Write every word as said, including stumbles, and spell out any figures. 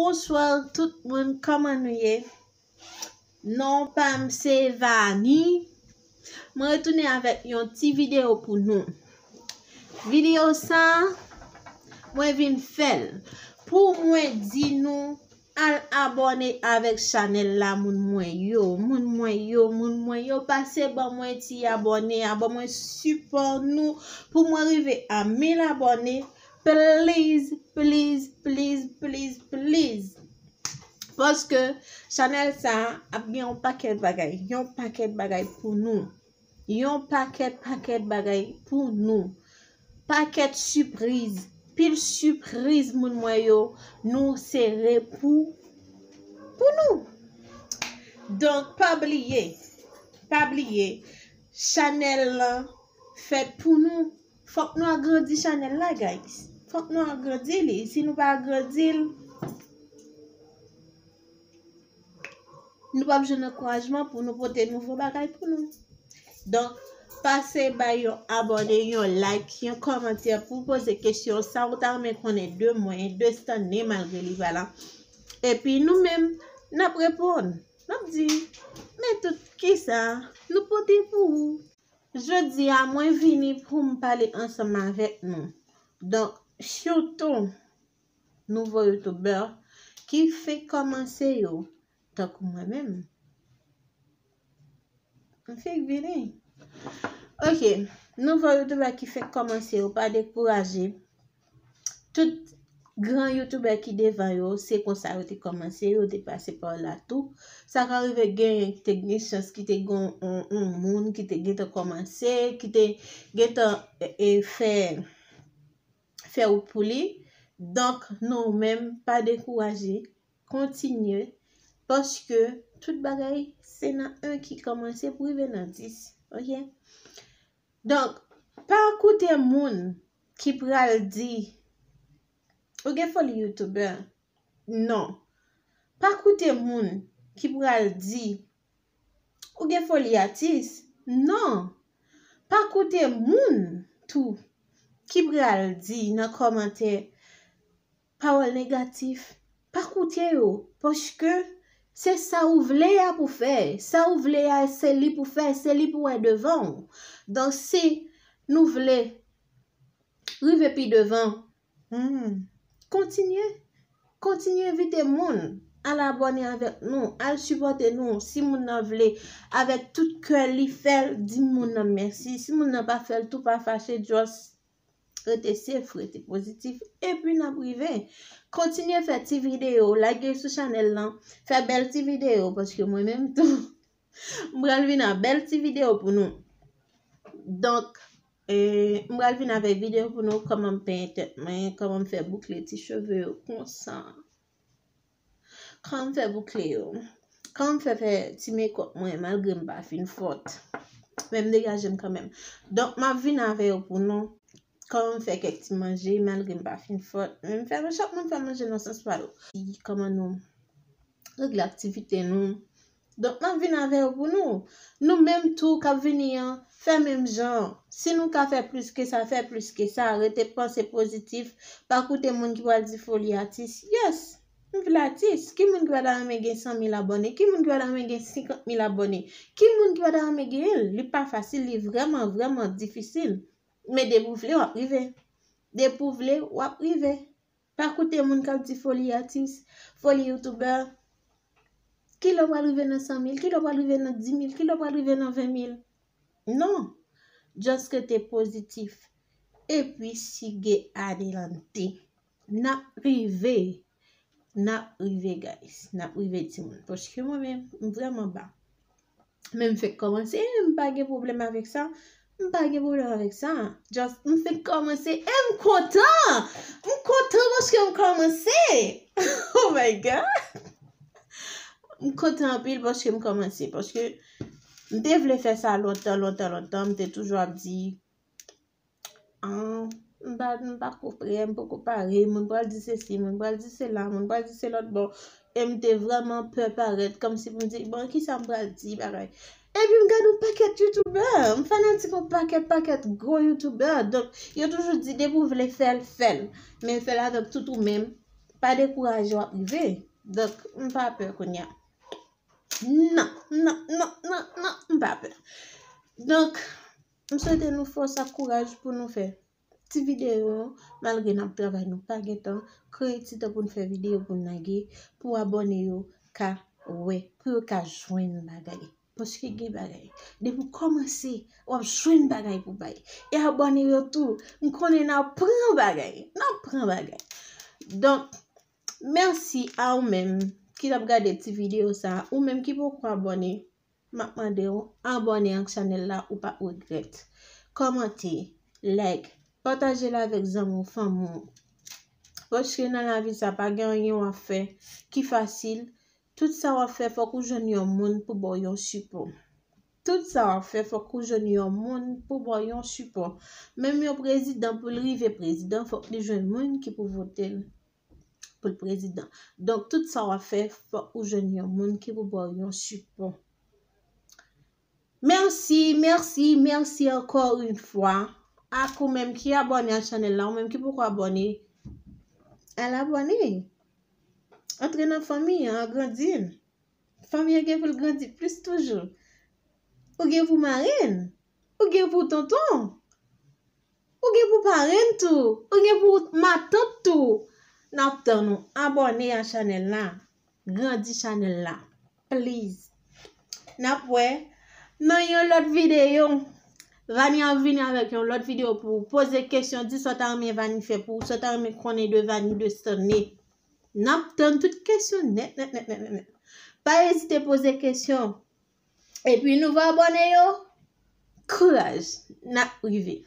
Bonswa tout moun, kòman nou ye? Non pa m se Vani. Mwen retounen avèk yon ti videyo pou nou. Videyo sa, mwen vin fè l pou mwen di nou al abòne avèk chanèl la, moun mwen yo, moun mwen yo, moun mwen yo, pase ban mwen ti abòne a, ban mwen sipò nou pou mwen rive a mil abòne. Please, please, please, please, please. Paske chanèl sa ap gen yon pakèt bagay, yon pakèt bagay pou nou. Yon pakèt, pakèt bagay pou nou. Pakèt sipriz, pil sipriz moun mwen yo, nou sere pou, pou nou. Donk, pa bliye, pa bliye, chanèl lan fèt pou nou. Fòk nou agrandi chanèl la, guys. Fòk nou agrandi li. Si nou pa agrandi l, nou p ap jwenn ankourajman pou nou pote nouvo bagay pou nou. Donk, pase bay yon abòne, yon like, yon kòmantè pou poze kesyon sa ou ta renmen konnen de mwen, de Stanley malgre li pa la. Epi nou menm, n ap reponn. N ap di, men tout kisa nou pote pou ou. Jodi a, mwen vini pou m pale ansanm avèk nou. Donk, sitou nouvo youtubè ki fenk kòmanse yo, tankou mwen menm. M fenk vini. Ok, nouvo youtubè ki fenk kòmanse yo, pa dekouraje. Tout gran youtubè ki devan yo, se konsa yo te kòmanse, yo te pase pa la tou. Sa ka rive gen, te gen chans ki te gen yon, yon moun ki te gentan kòmanse, ki te gentan e, e, fè, fè wout pou li. Donk, nou menm, pa dekouraje, kontinye, paske tout bagay, se nan en ki kòmanse pou rive nan dis, ok? Donk, pa koute moun ki pral di, ou gen foli youtubè? Non. Pa koute moun ki pral di, ou gen foli atis? Non. Pa koute moun tou ki pral di nan kòmantè pawòl negatif. Pa koute yo, paske se sa ou vle a pou fè. Sa ou vle a, se li pou fè, se li pou wè devan w. Donk, si nou vle rive pi devan, hmm, kontinye. Kontinye envite moun al abòne avèk nou, al sipòte nou. Si moun nan vle, avèk tout kè li fè l, di moun nan mèsi. Si moun nan pa fè l tou, pa fache, just rete safe, rete pozitif, epi n ap rive. Kontinye fè ti videyo, lage sou chanèl lan, fè bèl ti videyo, paske mwen menm tou, m pral vin a bèl ti videyo pou nou. Donk, e, m pral vin avèk videyo pou nou, kòman m penyen tèt mwen, kòman m fè boukle ti cheve yo konsa. Kòman m fè boukle yo? Kòman m fè fè ti mekòp mwen malgre m pa fin fòt? Men m degaje m kanmenm. Donk, m ap vin avè yo pou nou. Kòman m fè kèk ti manje malgre m pa fin fòt? Men m fè, chak moun fè manje nan sans pa yo. Kòman nou regle aktivite nou? Donk, m ap vin avè yo pou nou. Nou menm tou k ap vini an, fè menm jan. Si nou ka fè plis ke sa, fè plis ke sa. Rete panse pozitif. Pa koute moun ki pral di foli atis. Yes, m vle atis. Ki moun ki pa ta renmen gen san mil abòne? Ki moun ki pa ta renmen gen senkant mil abòne? Ki moun ki pa ta renmen genyen l? Li pa fasil, li vrèman, vrèman difisil. Men depi w vle, w ap rive. Depi w vle, w ap rive. Pa koute moun k ap di foli atis, foli youtubè. Kilè w pral rive nan san mil? Kilè w pral rive nan di mil? Kilè w pral rive nan ven mil? Non. Just rete pozitif. Epi sigue adelante. N ap rive. N ap rive, guys. N ap rive, timoun. Paske mwen menm, m vrèman ba. Men m fenk kòmanse, m pa gen pwoblèm avèk sa. M pa gen pwoblèm avèk sa. Just, m fenk kòmanse e m kontan! M kontan paske m kòmanse! Oh my God! M kontan anpil paske m kòmanse. Paske m te vle fè sa lontan, lontan, lontan. M te toujou ap di, ah, m pa, m pa ko prè, m poko pare, moun pral di sesi, moun pral di sela, moun pral di se lòt bò. E m te vrèman pè parèt, kòmsi pou m di, bon, kisa m pral di, bagay. Epi m gade yon pakèt youtubè, m fanatik yon pakèt, pakèt gwo youtubè. Donk, yo toujou di, depi w vle fè l, fè l. Men fè l avèk tout ou menm. Pa dekouraje, w ap rive. Donk, m pa pè kounye a. Non, non, non, non, non, m pa pè. Donk, m swete nou fòs ak kouraj pou nou fè ti videyo, malgre n ap travay, nou pa gen tan, kreye ti tan pou n fè videyo pou n lage, pou abòne yo ka wè, pou yo ka jwenn bagay. Paske gen bagay. Depi w kòmanse, w ap jwenn bagay pou bay. E abòne yo tou, m konnen n ap pran bagay. N ap pran bagay. Donk, mèsi a ou menm ki t ap gade ti videyo sa a, ou menm ki poko abòne. M ap mande w abòne ak chanèl la, ou p ap regrèt. Kòmante, like, pataje l avèk zanmi w, fanmi w. Paske nan lavi sa, pa gen anyen w ap fè ki fasil. Tout sa w ap fè, fòk ou jwenn yon moun pou ba w yon sipò. Tout sa w ap fè, fòk ou jwenn yon moun pou ba w yon sipò. Menm yon prezidan, pou l rive prezidan, fòk li jwenn moun ki pou vote l pou l prezidan. Donk, tout sa w ap fè, fòk ou jwenn yon moun ki pou ba w yon sipò. Mèsi, mèsi, mèsi ankò yon fwa. Ak ou menm ki abòne a chanèl la, ou menm ki poko abòne, al abòne. Antre nan fanmi an, agrandi n. Fanmi an gen pou l grandi plis toujou. Ou gen pou marenn. Ou gen pou tonton. Ou gen pou parenn tou. Ou gen pou matant tou. N ap tann ou abòne a chanèl la. Grandi chanèl la. Please. N ap wè nan yon lòt videyo. Vani ap vini avèk yon lòt videyo pou w poze kesyon, di sa w ta renmen Vani fè pou ou, sa w ta renmen konnen de Vani, de Stanley. N ap tann tout kesyon nèt, nèt, nèt, nèt, nèt, nèt. Pa ezite poze kesyon. Epi nouvo abòne yo, kouraj, n ap rive.